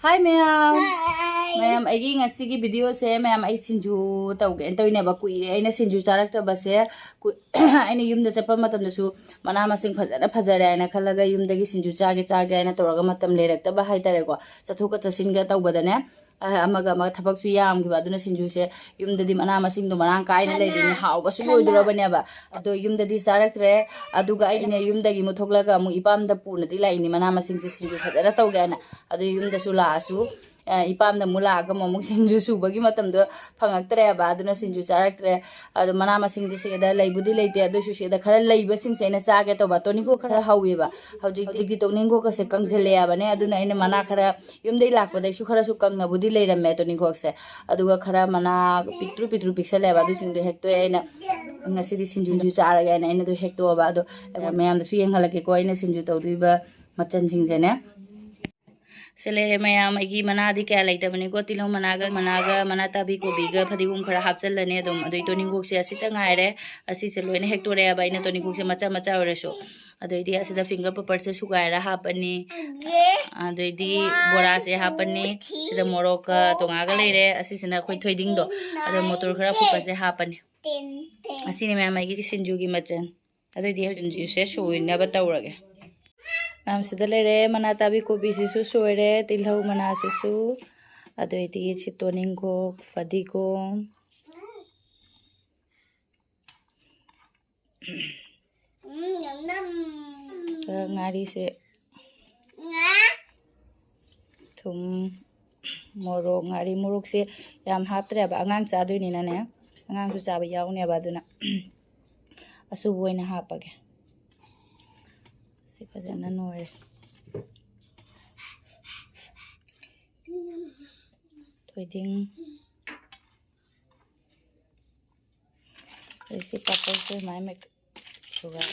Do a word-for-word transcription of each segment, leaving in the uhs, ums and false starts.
ꯍꯥꯏ ꯃꯌꯥꯝ꯫ ꯃꯌꯥꯝ, ꯑꯩꯒꯤ ꯉꯁꯤꯒꯤ ꯚꯤꯗꯤꯑꯣꯁꯦ, ꯃꯌꯥꯝ, ꯑꯩ ꯁꯤꯡꯖꯨ ꯇꯧꯒꯦꯅ ꯇꯧꯔꯤꯅꯦꯕ꯫ ꯀꯨꯏꯔꯦ ꯑꯩꯅ ꯁꯤꯡꯖꯨ ꯆꯥꯔꯛꯇꯕꯁꯦ꯫ ꯀꯨꯏ-, ꯑꯩꯅ ꯌꯨꯝꯗ ꯆꯠꯄ ꯃꯇꯝꯗꯁꯨ ꯃꯅꯥ ꯃꯁꯤꯡ ꯐꯖꯅ ꯐꯖꯔꯦ ꯍꯥꯏꯅ ꯈꯜꯂꯒ ꯌꯨꯝꯗꯒꯤ ꯁꯤꯡꯖꯨ ꯆꯥꯒꯦ ꯆꯥꯒꯦ ꯍꯥꯏꯅ ꯇꯧꯔꯒ ꯃꯇꯝ ꯂꯩꯔꯛꯇꯕ ꯍꯥꯏꯇꯥꯔꯦꯀꯣ꯫ ꯆꯠꯊꯣꯛꯀ ꯆꯠꯁꯤꯟꯒ ꯇꯧꯕꯗꯅꯦ, ꯑ, ꯑꯃꯒ ꯑꯃꯒ ꯊꯕꯛꯁꯨ ꯌꯥꯝꯈꯤꯕ꯫ ꯑꯗꯨꯅ ꯁꯤꯡꯖꯨꯁꯦ ꯌꯨꯝꯗꯗꯤ ꯃꯅꯥ ꯃꯁꯤꯡꯗꯣ ꯃꯔꯥꯡ ꯀꯥꯏꯅ ꯂꯩꯕꯅꯤ, ꯍꯥꯎꯕꯁꯨ ꯂꯣꯏꯗꯣꯔꯕꯅꯦꯕ꯫ ꯑꯗꯣ ꯌꯨꯝꯗꯗꯤ ꯆꯥꯔꯛꯇ꯭ꯔꯦ꯫ ꯑꯗꯨꯒ ꯑꯩꯅ ꯌꯨꯝꯗꯒꯤ ꯑꯃꯨꯛ ꯊꯣꯛꯂꯒ ꯑꯃꯨꯛ ꯏꯄꯥꯝꯗ ꯄꯨꯅꯗꯤ ꯂꯥꯛꯏꯅꯤ ꯃꯅꯥ ꯃꯁꯤꯡꯁꯦ ꯁꯤꯡꯖꯨ ꯐꯖꯅ ꯇꯧꯒꯦ ꯍꯥꯏꯅ꯫ ꯑꯗꯨ ꯌꯨꯝꯗꯁꯨ ꯂꯥꯛꯑꯁꯨ, ꯑ, ꯏꯄꯥꯝꯗ ꯑꯃꯨꯛ ꯂꯥꯛꯑꯒ ꯑꯃꯨꯛ ꯁꯤꯡꯖꯨ ꯁꯨꯕꯒꯤ ꯃꯇꯝꯗꯣ ꯐꯪꯉꯛꯇ꯭ꯔꯦꯕ꯫ ꯑꯗꯨꯅ ꯁꯤꯡꯖꯨ ꯆꯥꯔꯛꯇ꯭ꯔꯦ꯫ ꯑꯗꯣ ꯃꯅꯥ ꯃꯁꯤꯡꯗꯤ ꯁꯤꯗ ꯂꯩꯕꯨꯗꯤ ꯂꯩꯇꯦ, ꯑꯗꯨꯏꯁꯨ ꯁꯤꯗ ꯈꯔ ꯂꯩꯕꯁꯤꯡꯁꯦ ꯑꯩꯅ ꯆꯥꯒꯦ ꯇꯧꯕ꯫ ꯇꯣꯅꯤꯡꯈꯣꯛ ꯈꯔ ꯍꯧꯋꯦꯕ꯫ ꯍꯧꯖꯤꯛ, ꯍꯧꯖꯤꯛꯇꯤ ꯇꯣꯅꯤꯡꯈꯣꯛꯀꯁꯦ ꯀꯪꯁꯤꯜꯂꯛꯑꯕꯅꯦ꯫ ꯑꯗꯨꯅ ꯑꯩꯅ ꯃꯅꯥ ꯈꯔ ꯌꯨꯝꯗꯩ ꯂꯥꯛꯄꯗꯩꯁꯨ ꯈꯔꯁꯨ ꯀꯪꯅꯕꯨꯗꯤ ꯂꯩꯔꯝꯃꯦ ꯇꯣꯅꯤꯡꯈꯣꯛꯁꯦ꯫ ꯑꯗꯨꯒ ꯈꯔ ꯃꯅꯥ ꯄꯤꯛꯇ꯭ꯔꯨ ꯄꯤꯛꯇ꯭ꯔꯨ ꯄꯤꯛꯁꯜꯂꯦꯕ꯫ ꯑꯗꯨꯁꯤꯡꯗꯣ ꯍꯦꯛꯇꯣꯛꯑꯦ ꯑꯩꯅ꯫ ꯉꯁꯤꯗꯤ ꯁꯤꯡꯖꯨ ꯆꯥꯔꯒꯦ ꯍꯥꯏꯅ ꯑꯩꯅ ꯑꯗꯨ ꯍꯦꯛꯇꯣꯛꯑꯕ꯫ ꯑꯗꯣ ꯃꯌꯥꯝꯗꯁꯨ ꯌꯦꯡꯍꯜꯂꯛꯀꯦꯀꯣ ꯑꯩꯅ ꯁꯤꯡꯖꯨ ꯇꯧꯗꯣꯏꯕ ꯃꯆꯜꯁꯤꯡꯁꯦꯅꯦ꯫ ꯁꯤ ꯂꯩꯔꯦ ꯃꯌꯥꯝ꯫ ꯑꯩꯒꯤ ꯃꯅꯥꯗꯤ ꯀꯌꯥ ꯂꯩꯇꯕꯅꯤꯀꯣ꯫ ꯇꯤꯜꯍꯧ ꯃꯅꯥꯒ, ꯃꯅꯥꯒ ꯃꯅꯥ ꯇꯥꯕꯤ ꯀꯣꯕꯤꯒ ꯐꯗꯤꯒꯣꯝ ꯈꯔ ꯍꯥꯞꯆꯜꯂꯅꯤ ꯑꯗꯨꯝ꯫ ꯑꯗꯨꯏ ꯇꯣꯅꯤꯡꯈꯣꯛꯁꯦ ꯑꯁꯤꯇ ꯉꯥꯏꯔꯦ꯫ ꯑꯁꯤꯁꯦ ꯂꯣꯏꯅ ꯍꯦꯛꯇꯣꯔꯛꯑꯦꯕ ꯑꯩꯅ, ꯇꯣꯅꯤꯡꯈꯣꯛꯁꯦ ꯃꯆꯥ ꯃꯆꯥ ꯑꯣꯏꯔꯁꯨ꯫ ꯑꯗꯩꯗꯤ ꯑꯁꯤꯗ finger paper ꯁꯦ ꯁꯨꯒꯥꯏꯔ ꯍꯥꯞꯄꯅꯤ꯫ ꯑꯗꯩꯗꯤ ꯕꯣꯔꯥꯁꯦ ꯍꯥꯞꯄꯅꯤ꯫ ꯁꯤꯗ ꯃꯣꯔꯣꯛꯀ ꯇꯣꯉꯥꯟꯒ ꯂꯩꯔꯦ꯫ ꯑꯁꯤꯁꯤꯅ ꯑꯩꯈꯣꯏ ꯊꯣꯏꯗꯤꯡꯗꯣ꯫ ꯑꯗꯣ ꯃꯣꯇꯣꯔ ꯈꯔ ꯑꯀꯨꯞꯄꯁꯦ ꯍꯥꯞꯄꯅꯤ꯫ ꯑꯁꯤꯅꯤ ꯃꯌꯥꯝ ꯑꯩꯒꯤ ꯁꯤꯡꯖꯨꯒꯤ ꯃꯆꯜ꯫ ꯑꯗꯨꯑꯣꯏꯗꯤ ꯍꯧꯖꯤꯛ ꯁꯤꯡꯖꯨꯁꯦ ꯁꯣꯏꯅꯕ ꯇꯧꯔꯒꯦ꯫ ꯃꯌꯥꯝ, ꯁꯤꯗ ꯂꯩꯔꯦ꯫ ꯃꯅꯥ ꯇꯥꯕꯤ ꯀꯣꯕꯤꯁꯤꯁꯨ ꯁꯣꯏꯔꯦ꯫ ꯇꯤꯜꯍꯧ ꯃꯅꯥꯁꯤꯁꯨ꯫ ꯑꯗꯨꯑꯣꯏꯗꯤ ꯁꯤ ꯇꯣꯅꯤꯡꯈꯣꯛ, ꯐꯗꯤꯒꯣꯝ꯫ ꯎꯝ, ꯌꯥꯝ ꯅꯝ꯫ ꯑ, ꯉꯥꯔꯤꯁꯦ꯫ ꯉꯥ꯫ ꯊꯨꯝ, ꯃꯣꯔꯣꯛ, ꯉꯥꯔꯤ꯫ ꯃꯣꯔꯣꯛꯁꯦ ꯌꯥꯝ ꯍꯥꯞꯇ꯭ꯔꯦꯕ, ꯑꯉꯥꯡ ꯆꯥꯗꯣꯏꯅꯤꯅꯅꯦ꯫ ꯑꯉꯥꯡꯁꯨ ꯆꯥꯕ ꯌꯥꯎꯅꯦꯕ, ꯑꯗꯨꯅ ꯑꯁꯨꯕ ꯑꯣꯏꯅ ꯍꯥꯞꯄꯒꯦ꯫ ꯁꯤ ꯐꯖꯅ ꯅꯣꯏꯔꯦ꯫ ꯊꯣꯏꯗꯤꯡ꯫ ꯑꯗꯩ ꯁꯤ ꯄꯥꯐꯣꯔꯁꯦ ꯁꯨꯃꯥꯏꯅ ꯃꯦꯛ-, ꯁꯨꯒꯥꯏ꯫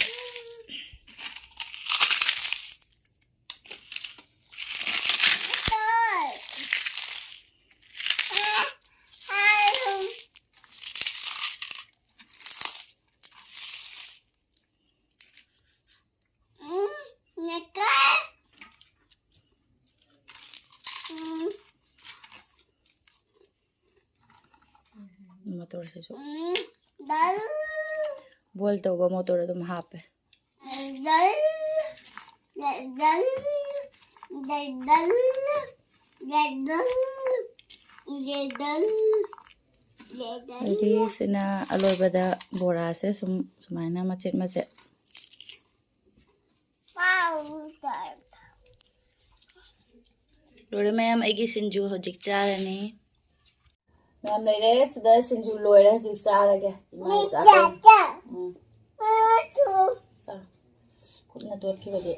ꯃꯣꯇꯣꯔꯁꯤꯁꯨ ꯕꯣꯏꯜ ꯇꯧꯕ ꯃꯣꯇꯣꯔ ꯑꯗꯨꯝ ꯍꯥꯞꯄꯦ꯫ ꯑꯗꯒꯤ ꯁꯤꯅ ꯑꯂꯣꯏꯕꯗ ꯕꯣꯔꯥꯁꯦ ꯁꯨꯝ ꯁꯨꯃꯥꯏꯅ ꯃꯆꯦꯠ ꯃꯆꯦꯠ꯫ ꯂꯣꯏꯔꯦ ꯃꯌꯥꯝ, ꯑꯩꯒꯤ ꯁꯤꯡꯖꯨ ꯍꯧꯖꯤꯛ ꯆꯥꯔꯅꯤ꯫ ꯃꯌꯥꯝ ꯂꯩꯔꯦ ꯁꯤꯗ, ꯁꯤꯡꯖꯨ ꯂꯣꯏꯔꯦ, ꯍꯧꯖꯤꯛ ꯆꯥꯔꯒꯦ꯫ ꯏꯃꯥ ꯆꯥ-, ꯎꯝ꯫ ꯆꯥ꯫ ꯈꯨꯠꯅ ꯇꯣꯠꯈꯤꯕꯒꯤ꯫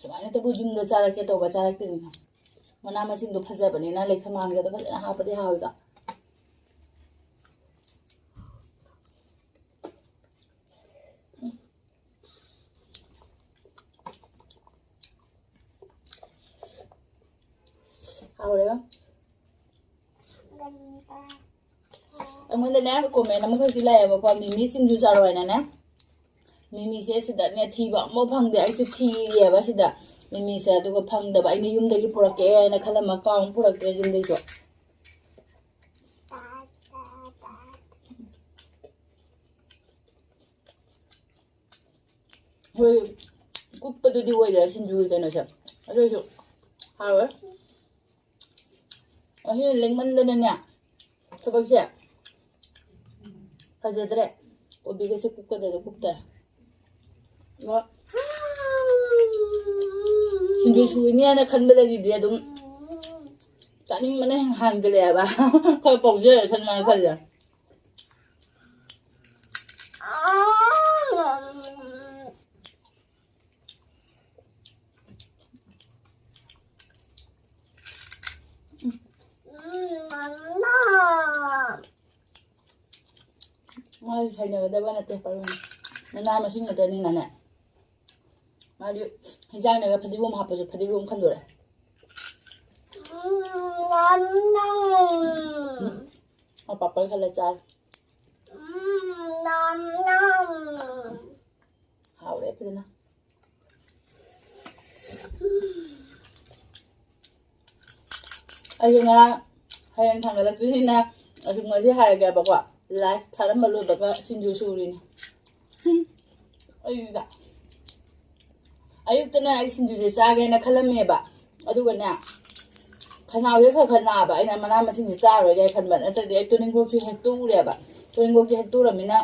ꯁꯨꯃꯥꯏꯅ ꯇꯧꯕ ꯌꯨꯝꯗ ꯆꯥꯔꯛꯀꯦ ꯇꯧꯕ ꯆꯥꯔꯛꯇ꯭ꯔꯤꯁꯤꯅ꯫ ꯃꯅꯥ ꯃꯁꯤꯡꯗꯣ ꯐꯖꯕꯅꯤꯅ ꯂꯩꯈꯃꯥꯟꯒꯗꯣ ꯐꯖꯅ ꯍꯥꯞꯄꯗꯤ ꯍꯥꯎꯋꯤꯗ꯫ ꯍꯥꯎꯔꯦ꯫ ꯑꯩꯉꯣꯟꯗꯅꯦ ꯀꯣꯃꯦꯟ ꯑꯃꯈꯛꯇꯤ ꯂꯥꯛꯑꯦꯕꯀꯣ, ꯃꯤꯃꯤ ꯁꯤꯡꯖꯨ ꯆꯥꯔꯣꯏꯅꯅꯦ꯫ ꯃꯤꯃꯤꯁꯦ ꯁꯤꯗꯅꯦ ꯊꯤꯕ ꯑꯃꯐꯥꯎ ꯐꯪꯗꯦ꯫ ꯑꯩꯁꯨ ꯊꯤꯔꯤꯑꯕ ꯁꯤꯗ ꯃꯤꯃꯤꯁꯦ, ꯑꯗꯨꯒ ꯐꯪꯗꯕ꯫ ꯑꯩꯅ ꯌꯨꯝꯗꯒꯤ ꯄꯨꯔꯛꯀꯦ ꯍꯥꯏꯅ ꯈꯜꯂꯝꯃ ꯀꯥꯎ ꯑꯃꯨꯛ ꯄꯨꯔꯛꯇ꯭ꯔꯦ ꯌꯨꯝꯗꯩꯁꯨ꯫ ꯍꯣꯏ, ꯀꯨꯞꯄꯗꯨꯗꯤ ꯑꯣꯏꯗ꯭ꯔꯦ ꯁꯤꯡꯖꯨꯒꯤ ꯀꯩꯅꯣꯁꯦ, ꯑꯗꯨ ꯑꯣꯏꯁꯨ ꯍꯥꯎꯋꯦ꯫ ꯑꯁꯤꯅ ꯂꯦꯡꯃꯟꯗꯅꯅꯦ ꯊꯕꯛꯁꯦ ꯐꯖꯗ꯭ꯔꯦ꯫ ꯀꯣꯕꯤꯒꯁꯦ ꯀꯨꯞꯀꯗꯕꯗꯣ ꯀꯨꯞꯇꯔꯦ꯫ ꯑꯗꯣ ꯁꯤꯡꯖꯨ ꯁꯨꯏꯅꯦꯅ ꯈꯟꯕꯗꯒꯤꯗꯤ ꯑꯗꯨꯝ ꯆꯥꯅꯤꯡꯕꯅ ꯍꯦꯟꯅ ꯍꯥꯟꯒꯠꯂꯛꯑꯦꯕ꯫ ꯈꯔ ꯄꯧꯖꯔꯁꯅꯨ ꯍꯥꯏꯅ ꯈꯜꯂꯦ꯫ ꯃꯥꯗꯤ ꯁꯥꯏꯅꯒꯗꯕ ꯅꯠꯇꯦ, ꯄꯔꯨꯝ꯫ ꯃꯅꯥ ꯃꯁꯤꯡ ꯈꯛꯇꯅꯤꯅꯅꯦ꯫ ꯃꯥꯗꯤ ꯍꯤꯟꯖꯥꯡꯗꯒ ꯐꯗꯤꯒꯣꯝ ꯍꯥꯞꯄꯁꯨ ꯐꯗꯤꯒꯣꯝ ꯈꯟꯗꯣꯔꯦ꯫ ꯎꯝ, ꯅꯝ, ꯅꯝ꯫ ꯎꯝ꯫ ꯑꯣ, ꯄꯥꯄꯔ ꯈꯜꯂ ꯆꯥꯔꯦ꯫ ꯎꯝ, ꯅꯝ, ꯅꯝ꯫ ꯍꯥꯎꯔꯦ ꯐꯖꯅ꯫ ꯑꯩꯁꯨ ꯉꯔꯥꯡ ꯍꯌꯦꯡ ꯊꯥꯡꯒꯠꯂꯛꯇꯣꯏꯅꯤꯅ ꯑꯁꯨꯝ ꯉꯁꯤ ꯍꯥꯏꯔꯒꯦꯕꯀꯣ, ꯂꯥꯏꯐ ꯊꯥꯔꯝꯕ ꯂꯣꯏꯕꯒ ꯁꯤꯡꯖꯨ ꯁꯨꯔꯤꯅꯤ꯫ ꯍꯨꯝ, ꯑꯩꯗ ꯑꯌꯨꯛꯇꯅ ꯑꯩ ꯁꯤꯡꯖꯨꯁꯦ ꯆꯥꯒꯦꯅ ꯈꯜꯂꯝꯃꯦꯕ, ꯑꯗꯨꯒꯅꯦ ꯈꯅꯥꯎꯁꯦ ꯈꯔ ꯈꯔ ꯅꯥꯕ, ꯑꯩꯅ ꯃꯅꯥ ꯃꯁꯤꯡꯁꯦ ꯆꯥꯔꯣꯏꯒꯦ ꯈꯟꯕ, ꯅꯠꯇ꯭ꯔꯗꯤ ꯑꯩ ꯇꯣꯅꯤꯡꯈꯣꯛꯁꯨ ꯍꯦꯛꯇꯣꯛꯎꯔꯦꯕ꯫ ꯇꯣꯅꯤꯡꯈꯣꯛꯁꯦ ꯍꯦꯛꯇꯣꯛꯎꯔꯃꯤꯅ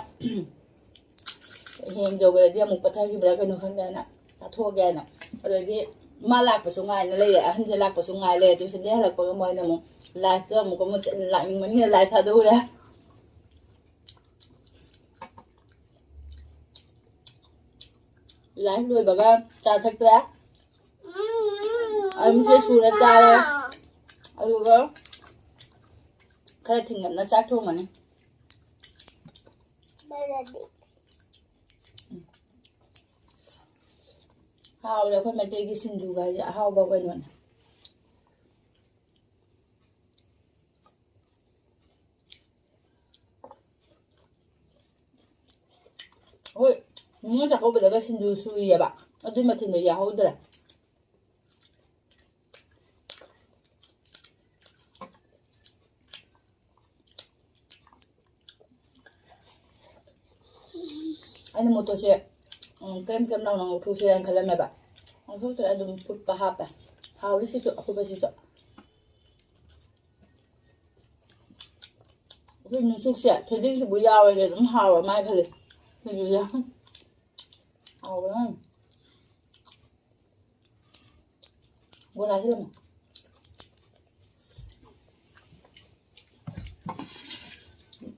ꯍꯌꯦꯡ ꯌꯧꯕꯗꯗꯤ ꯑꯃꯨꯛ ꯄꯠꯊꯈꯤꯕ꯭ꯔꯥ ꯀꯩꯅꯣ ꯈꯪꯗꯦ ꯍꯥꯏꯅ ꯆꯥꯊꯣꯛꯑꯒꯦ ꯍꯥꯏꯅ꯫ ꯑꯗꯩꯗꯤ ꯃꯥ ꯂꯥꯛꯄꯁꯨ ꯉꯥꯏꯅ ꯂꯩꯔꯦ, ꯑꯍꯟꯁꯦ ꯂꯥꯛꯄꯁꯨ ꯉꯥꯏ ꯂꯩꯔꯦ꯫ ꯇ꯭ꯋꯤꯁꯟꯗꯒꯤ ꯍꯜꯂꯛꯄꯒ ꯃꯣꯏꯅ ꯑꯃꯨꯛ ꯂꯥꯏꯐꯇꯣ ꯑꯃꯨꯛꯀ ꯃꯨꯠ-, ꯂꯥꯛꯅꯤꯡꯕꯅꯤꯅ ꯂꯥꯏꯐ ꯊꯥꯗꯣꯛꯎꯔꯦ꯫ ꯂꯥꯏꯐ ꯂꯣꯏꯕꯒ ꯆꯥ ꯊꯛꯇ꯭ꯔꯦ꯫ ꯑꯗꯨꯝ ꯁꯤ ꯁꯨꯔ ꯆꯥꯔꯦ꯫ ꯑꯗꯨꯒ ꯈꯔ ꯊꯤꯡꯒꯠꯅ ꯆꯥꯛ ꯊꯣꯡꯉꯅꯤ꯫ ꯍꯥꯎꯔꯦ, ꯑꯩꯈꯣꯏ ꯃꯩꯇꯩꯒꯤ ꯁꯤꯡꯖꯨꯒ ꯍꯥꯏꯁꯦ ꯑꯍꯥꯎꯕ ꯀꯩꯅꯣꯅꯦ꯫ ꯍꯣꯏ, ꯅꯤꯉꯣꯜ ꯆꯥꯛꯀꯧꯕꯗꯒ ꯁꯤꯡꯖꯨ ꯁꯨꯏꯌꯦꯕ, ꯑꯗꯨꯏ ꯃꯊꯦꯜꯗꯣ ꯌꯥꯍꯧꯗ꯭ꯔꯦ꯫ ꯑꯩꯅ ꯃꯣꯇꯣꯔꯁꯦ, ꯎꯝ, ꯀꯔꯦꯝ ꯀꯔꯦꯝ ꯂꯥꯎꯅ ꯉꯧꯊꯣꯛꯁꯤꯔꯅ ꯈꯜꯂꯝꯃꯦꯕ꯫ ꯉꯧꯊꯣꯛꯇ꯭ꯔꯦ, ꯑꯗꯨꯝ ꯐꯨꯠꯄ ꯍꯥꯞꯄꯦ꯫ ꯍꯥꯎꯔꯤꯁꯤꯁꯨ, ꯑꯐꯨꯠꯄꯁꯤꯁꯨ꯫ ꯑꯩꯈꯣꯏ ꯅꯨꯡꯆꯨꯛꯁꯦ, ꯊꯣꯏꯗꯤꯡꯁꯤꯕꯨ ꯌꯥꯎꯔꯗꯤ ꯑꯗꯨꯝ ꯍꯥꯎꯔ ꯃꯥꯜꯂꯦ ꯈꯜꯂꯦ꯫ ꯁꯤꯡꯖꯨꯁꯦ ꯍꯥꯎꯕꯅ꯫ ꯕꯣꯔꯥꯁꯦ ꯂꯩꯔꯝꯃꯦ꯫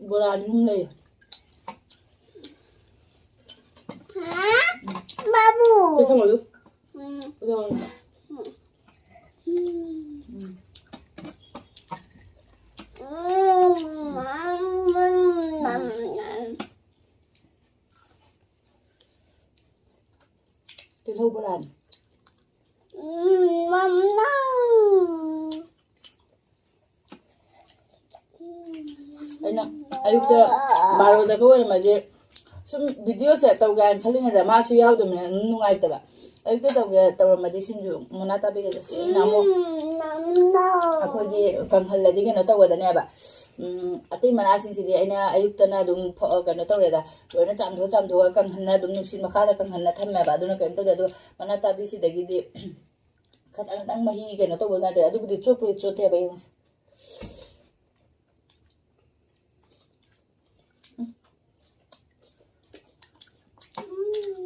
ꯕꯣꯔꯥꯗꯤ ꯑꯗꯨꯝ ꯂꯩꯔꯦ꯫ ꯍꯥ? ꯕꯥꯕꯨ꯫ ꯁꯤ ꯊꯝꯃꯣ ꯑꯗꯨ꯫ ꯎꯝ꯫ ꯁꯤ ꯊꯝꯃꯣ꯫ ꯎꯝ꯫ ꯎꯝ꯫ ꯇꯤꯜꯍꯧ ꯕꯣꯔꯥꯅꯤ꯫ ꯎꯝ, ꯃꯝꯅ꯫ ꯑꯌꯨꯛꯇ ꯕꯥꯔꯣꯗꯒ ꯑꯣꯏꯔꯝꯃꯗꯤ ꯁꯨꯝ ꯚꯤꯗꯤꯑꯣꯁꯦ ꯇꯧꯒꯦ ꯍꯥꯏꯅ ꯈꯜꯂꯤꯉꯩꯗ ꯃꯥꯁꯨ ꯌꯥꯎꯗꯕꯅꯤꯅ ꯑꯗꯨꯝ ꯅꯨꯡꯉꯥꯏꯇꯕ꯫ ꯑꯌꯨꯛꯇ ꯇꯧꯒꯦ ꯇꯧꯔꯝꯃꯗꯤ ꯁꯤꯡꯖꯨ ꯃꯅꯥ ꯇꯥꯕꯤꯒꯗꯣ ꯁꯤꯅ ꯑꯃꯨꯛ ꯑꯩꯈꯣꯏꯒꯤ ꯀꯪꯍꯜꯂꯗꯤ ꯀꯩꯅꯣ ꯇꯧꯒꯗꯅꯦꯕ꯫ ꯎꯝ, ꯑꯇꯩ ꯃꯅꯥꯁꯤꯡꯁꯤꯗꯤ ꯑꯩꯅ ꯑꯌꯨꯛꯇꯅ ꯑꯗꯨꯝ ꯐ-, ꯀꯩꯅꯣ ꯇꯧꯔꯦꯗ, ꯂꯣꯏꯅ ꯆꯥꯝꯊꯣꯛ ꯆꯥꯝꯊꯣꯛꯑꯒ ꯀꯪꯍꯟꯅ ꯑꯗꯨꯝ ꯅꯨꯡꯁꯤꯠ ꯃꯈꯥꯗ ꯀꯪꯍꯟꯅ ꯊꯝꯃꯦꯕ꯫ ꯑꯗꯨꯅ ꯀꯩꯝ ꯇꯧꯗꯦ꯫ ꯑꯗꯣ ꯃꯅꯥ ꯇꯥꯕꯤꯁꯤꯗꯒꯤꯗꯤ ꯈꯇꯪ ꯈꯇꯪ ꯃꯍꯤ ꯀꯩꯅꯣ ꯇꯧꯕ ꯉꯥꯏꯗꯣꯏ꯫ ꯑꯗꯨꯕꯨꯗꯤ ꯆꯣꯠꯄꯨꯗꯤ ꯆꯣꯠꯇꯦꯕ꯫ ꯌꯦꯡꯉꯨꯁꯦ꯫ ꯎꯝ꯫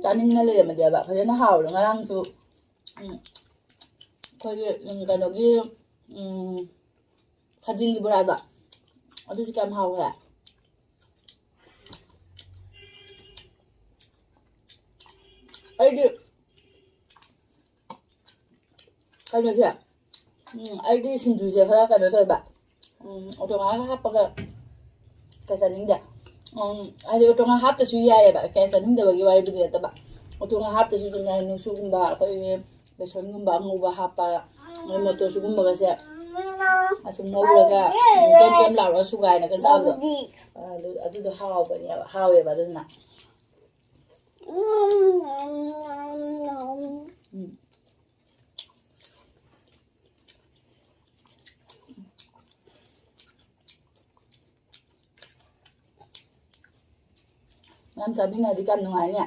ꯆꯥꯅꯤꯡꯅ ꯂꯩꯔꯝꯃꯗꯤꯕ ꯐꯖꯅ ꯍꯥꯎꯔꯦ꯫ ꯉꯔꯥꯡꯁꯨ, ꯎꯝ, ꯑꯩꯈꯣꯏꯒꯤ, ꯎꯝ, ꯀꯩꯅꯣꯒꯤ, ꯎꯝ, ꯈꯥꯖꯤꯡꯒꯤ ꯕꯣꯔꯥꯗꯣ, ꯑꯗꯨꯁꯨ ꯀꯌꯥꯝ ꯍꯥꯎꯈ꯭ꯔꯦ꯫ ꯑꯩꯗꯤ ꯀꯩꯅꯣꯁꯦ, ꯎꯝ, ꯑꯩꯗꯤ ꯁꯤꯡꯖꯨꯁꯦ ꯈꯔ ꯀꯩꯅꯣ ꯇꯧꯋꯦꯕ, ꯎꯝ, ꯑꯣꯇꯣꯉꯥꯒ ꯍꯥꯞꯄꯒ ꯀꯌꯥ ꯆꯥꯅꯤꯡꯗꯦ꯫ ꯎꯝ, ꯍꯥꯏꯗꯤ ꯑꯣꯇꯣꯉꯥ ꯍꯥꯞꯇꯁꯨ ꯌꯥꯏꯑꯕ, ꯀꯌꯥ ꯆꯥꯅꯤꯡꯗꯕꯒꯤ ꯋꯥꯔꯤꯕꯨꯗꯤ ꯅꯠꯇꯕ꯫ ꯑꯣꯇꯣꯉꯥ ꯍꯥꯞꯇꯁꯨ ꯆꯨꯝꯅ ꯅꯨꯡꯁꯨꯒꯨꯝꯕ, ꯑꯩꯈꯣꯏꯒꯤ ꯕꯦꯁꯣꯟꯒꯨꯝꯕ ꯑꯉꯧꯕ ꯍꯥꯞꯄ, ꯑꯗꯩ ꯃꯣꯇꯣꯔꯁꯨꯒꯨꯝꯕꯒꯁꯦ ꯑꯁꯨꯝ ꯉꯧꯔꯒ, ꯎꯝ, ꯀꯦꯝ ꯀꯦꯝ ꯂꯥꯎꯔꯒ ꯁꯨꯒꯥꯏꯅꯒ ꯆꯥꯕꯗꯣ, ꯑꯗꯨ, ꯑꯗꯨꯗꯣ ꯍꯥꯎꯕꯅꯦꯕ, ꯍꯥꯎꯋꯦꯕ ꯑꯗꯨꯅ꯫ ꯎꯝ꯫ ꯃꯌꯥꯝ ꯆꯥꯃꯤꯟꯅꯔꯗꯤ ꯀꯌꯥꯝ ꯅꯨꯡꯉꯥꯏꯅꯤ꯫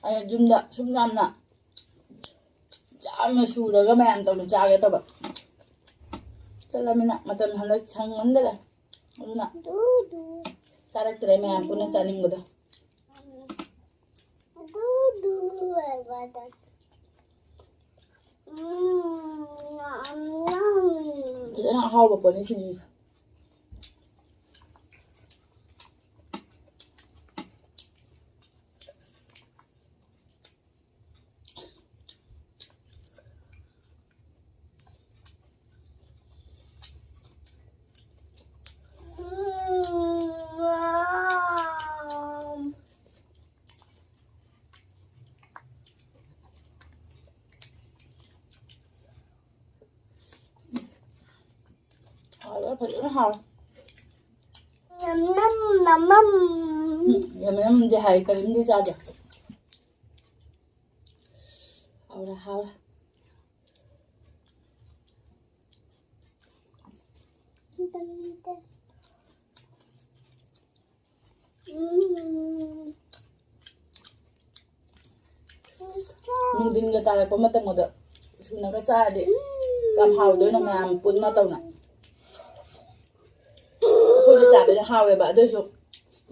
ꯑꯩ ꯌꯨꯝꯗ ꯁꯨꯝ ꯌꯥꯝꯅ, ꯌꯥꯝꯅ ꯁꯨꯔꯒ ꯃꯌꯥꯝ ꯇꯧꯅ ꯆꯥꯒꯦ ꯇꯧꯕ꯫ ꯆꯠꯂꯃꯤꯅ ꯃꯇꯝ ꯍꯟꯗꯛ ꯁꯪꯃꯟꯗꯔꯦ꯫ ꯑꯗꯨꯅ ꯆꯥꯔꯛꯇ꯭ꯔꯦ ꯃꯌꯥꯝ ꯄꯨꯟꯅ ꯆꯥꯅꯤꯡꯕꯗꯣ꯫ ꯐꯖꯅ ꯑꯍꯥꯎꯕ ꯄꯣꯠꯅꯤ ꯁꯤꯡꯖꯨꯁꯦ꯫ ꯍꯥꯎꯔꯦ, ꯐꯖꯅ ꯍꯥꯎꯔꯦ꯫ ꯅꯝ ꯅꯝ ꯅꯝ꯫ ꯎꯝ, ꯌꯥꯝ ꯌꯥꯝꯗꯤ ꯍꯥꯏ, ꯀꯔꯤꯝꯗꯤ ꯆꯥꯗꯦ꯫ ꯍꯥꯎꯔꯦ, ꯍꯥꯎꯔꯦ꯫ ꯎꯝ꯫ ꯅꯨꯡꯊꯤꯟꯒ ꯇꯥꯔꯛꯄ ꯃꯇꯝꯒꯗꯣ ꯁꯨꯅꯒ ꯆꯥꯔꯗꯤ ꯌꯥꯝ ꯍꯥꯎꯗꯣꯏꯅꯦ, ꯃꯌꯥꯝ ꯄꯨꯟꯅ ꯇꯧꯅ꯫ ꯑꯩꯈꯣꯏꯗ ꯆꯥꯕꯗꯤ ꯍꯥꯎꯋꯦꯕ, ꯑꯗꯨꯏꯁꯨ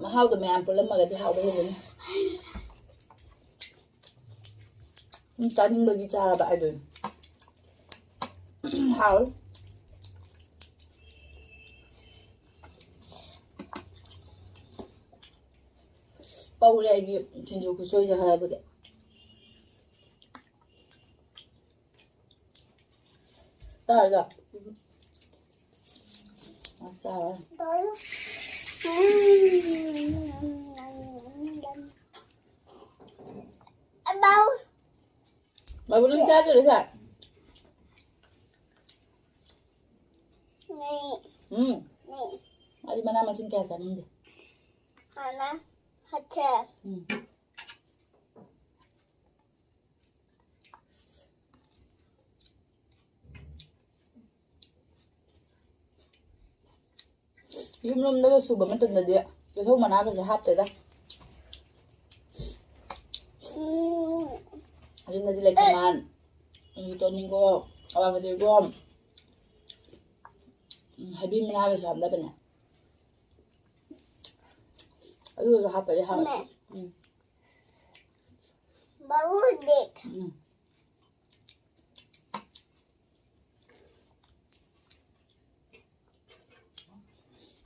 ꯃꯍꯥꯎꯗꯣ ꯃꯌꯥꯝ ꯄꯨꯜꯂꯝꯃꯒꯗꯤ ꯍꯥꯎꯕ ꯍꯦꯜꯂꯤꯅꯦ꯫ ꯁꯨꯝ ꯆꯥꯅꯤꯡꯕꯒꯤ ꯆꯥꯔꯕ ꯍꯥꯏꯗꯨꯅꯤ꯫ ꯍꯥꯎꯋꯤ꯫ ꯄꯧꯔꯦ ꯑꯩꯒꯤ ꯁꯤꯡꯖꯨ ꯈꯨꯁꯣꯏꯁꯦ ꯈꯔꯕꯨꯗꯤ꯫ ꯇꯥꯔꯒ꯫ ꯆꯥꯔꯣꯏ꯫ ꯕꯥꯕꯨ ꯅꯪ ꯆꯥꯗꯣꯏꯔꯣ ꯁꯦ? ꯎꯝ꯫ ꯃꯥꯗꯤ ꯃꯅꯥ ꯃꯁꯤꯡ ꯀꯌꯥ ꯆꯥꯅꯤꯡꯗꯦ꯫ ꯍꯥꯟꯅ ꯍꯠꯁꯦ꯫ ꯎꯝ꯫ ꯌꯨꯝꯂꯣꯝꯗꯒ ꯁꯨꯕ ꯃꯇꯝꯗꯗꯤ ꯇꯤꯜꯍꯧ ꯃꯅꯥꯒꯁꯦ ꯍꯥꯞꯇꯦꯗ꯫ ꯎꯝ꯫ ꯌꯨꯝꯗꯗꯤ ꯂꯩꯈꯃꯥꯟ, ꯎꯝ, ꯇꯣꯅꯤꯡꯀꯣꯛ, ꯍꯋꯥꯏ ꯐꯗꯤꯒꯣꯝ, ꯎꯝ, ꯍꯩꯕꯤ ꯃꯅꯥꯒꯁꯨ ꯍꯥꯞꯅꯕꯅꯦ꯫ ꯑꯗꯨꯒ ꯍꯥꯞꯄꯗꯤ ꯍꯥꯎꯋꯦ꯫ ꯃꯦ꯫ ꯎꯝ꯫ ꯕꯥꯕꯨꯗꯤ꯫ ꯎꯝ꯫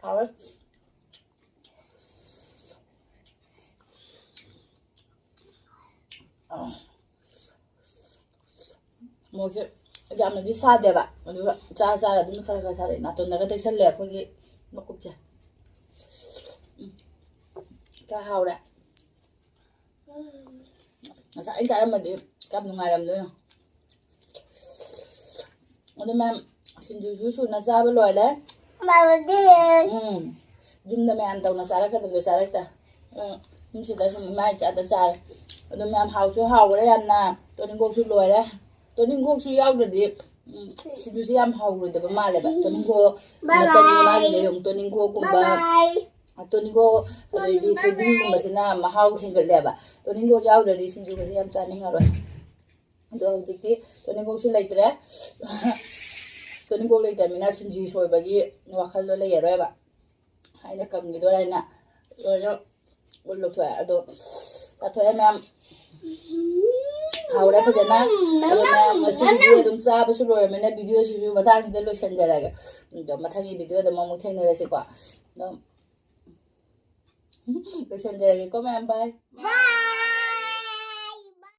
ꯍꯥꯎꯋꯦ꯫ ꯃꯣꯔꯣꯛꯁꯦ ꯌꯥꯝꯅꯗꯤ ꯁꯥꯗꯦꯕ, ꯑꯗꯨꯒ ꯆꯥꯔ ꯆꯥꯔ ꯑꯗꯨꯝ ꯈꯔ ꯈꯔ ꯁꯥꯔꯛꯑꯦ꯫ ꯅꯥꯇꯣꯟꯗꯒ ꯇꯩꯁꯜꯂꯦ ꯑꯩꯈꯣꯏꯒꯤ ꯃꯀꯨꯞꯁꯦ꯫ ꯎꯝ꯫ ꯀꯌꯥ ꯍꯥꯎꯔꯦ꯫ ꯉꯁꯥꯏ ꯑꯩꯅ ꯆꯥꯔꯝꯃꯗꯤ ꯀꯌꯥꯝ ꯅꯨꯡꯉꯥꯏꯔꯝꯗꯣꯏꯅꯣ꯫ ꯑꯗꯨ ꯃꯌꯥꯝ ꯁꯤꯡꯖꯨꯁꯨ ꯁꯨꯅ ꯆꯥꯕ ꯂꯣꯏꯔꯦ꯫ ꯃꯥꯃꯗꯤ꯫ ꯎꯝ꯫ ꯌꯨꯝꯗ ꯃꯌꯥꯝ ꯇꯧꯅ ꯆꯥꯔꯛꯀꯗꯕꯗꯣ ꯆꯥꯔꯛꯇ꯫ ꯎꯝ, ꯌꯨꯝꯁꯤꯗ ꯁꯨꯝ ꯏꯃꯥ ꯏꯆꯥꯗ ꯆꯥꯔꯦ꯫ ꯑꯗꯣ ꯃꯌꯥꯝ ꯍꯥꯎꯁꯨ ꯍꯥꯎꯈ꯭ꯔꯦ ꯌꯥꯝꯅ꯫ ꯇꯣꯅꯤꯡꯈꯣꯛꯁꯨ ꯂꯣꯏꯔꯦ꯫ ꯇꯣꯅꯤꯡꯈꯣꯛꯁꯨ ꯌꯥꯎꯗ꯭ꯔꯗꯤ, ꯎꯝ, ꯁꯤꯡꯖꯨꯁꯦ ꯌꯥꯝ ꯍꯥꯎꯔꯣꯏꯗꯕ ꯃꯥꯜꯂꯦꯕ꯫ ꯇꯣꯅꯤꯡꯈꯣꯛ ꯃꯆꯜꯅꯤ ꯃꯥꯒꯤꯗꯤ꯫ ꯌꯦꯡꯉꯨ, ꯇꯣꯅꯤꯡꯈꯣꯛꯀꯨꯝꯕ, ꯇꯣꯅꯤꯡꯈꯣꯛ ꯑꯗꯩꯗꯤ ꯊꯣꯏꯗꯤꯡꯒꯨꯝꯕꯁꯤꯅ ꯃꯍꯥꯎ ꯍꯦꯟꯒꯠꯂꯦꯕ꯫ ꯇꯣꯅꯤꯡꯈꯣꯛ ꯌꯥꯎꯗ꯭ꯔꯗꯤ ꯁꯤꯡꯖꯨꯒꯁꯦ ꯌꯥꯝ ꯆꯥꯅꯤꯡꯉꯔꯣꯏ꯫ ꯑꯗꯣ ꯍꯧꯖꯤꯛꯇꯤ ꯇꯣꯅꯤꯡꯈꯣꯛꯁꯨ ꯂꯩꯇ꯭ꯔꯦ꯫ ꯇꯣꯅꯤꯡꯈꯣꯛ ꯂꯩꯇ꯭ꯔꯕꯅꯤꯅ ꯁꯤꯡꯖꯨ ꯁꯣꯏꯕꯒꯤ ꯋꯥꯈꯜꯗꯣ ꯂꯩꯔꯔꯣꯏꯕ꯫ ꯑꯩꯅ ꯀꯪꯈꯤꯗꯣꯔꯦ ꯍꯥꯏꯅ ꯂꯣꯏꯅ ꯂꯧꯊꯣꯛꯑꯦ꯫ ꯑꯗꯣ ꯆꯥꯊꯣꯛꯑꯦ ꯃꯌꯥꯝ꯫ ꯍꯥꯎꯔꯦ ꯐꯖꯅ꯫ ꯑꯗꯣ ꯃꯌꯥꯝ ꯉꯁꯤꯒꯤꯗꯤ ꯑꯗꯨꯝ ꯆꯥꯕꯁꯨ ꯂꯣꯏꯔꯕꯅꯤꯅ ꯚꯤꯗꯤꯑꯣꯁꯤꯁꯨ ꯃꯇꯥꯡꯁꯤꯗ ꯂꯣꯏꯁꯤꯟꯖꯔꯒꯦ꯫ ꯑꯗꯣ ꯃꯊꯪꯒꯤ ꯚꯤꯗꯤꯑꯣꯗ ꯑꯃꯨꯛ ꯊꯦꯡꯅꯔꯁꯤꯀꯣ꯫ ꯑꯗꯣ ꯂꯣꯏꯁꯤꯟꯖꯔꯒꯦꯀꯣ ꯃꯌꯥꯝ꯫ ꯕꯥꯏ꯫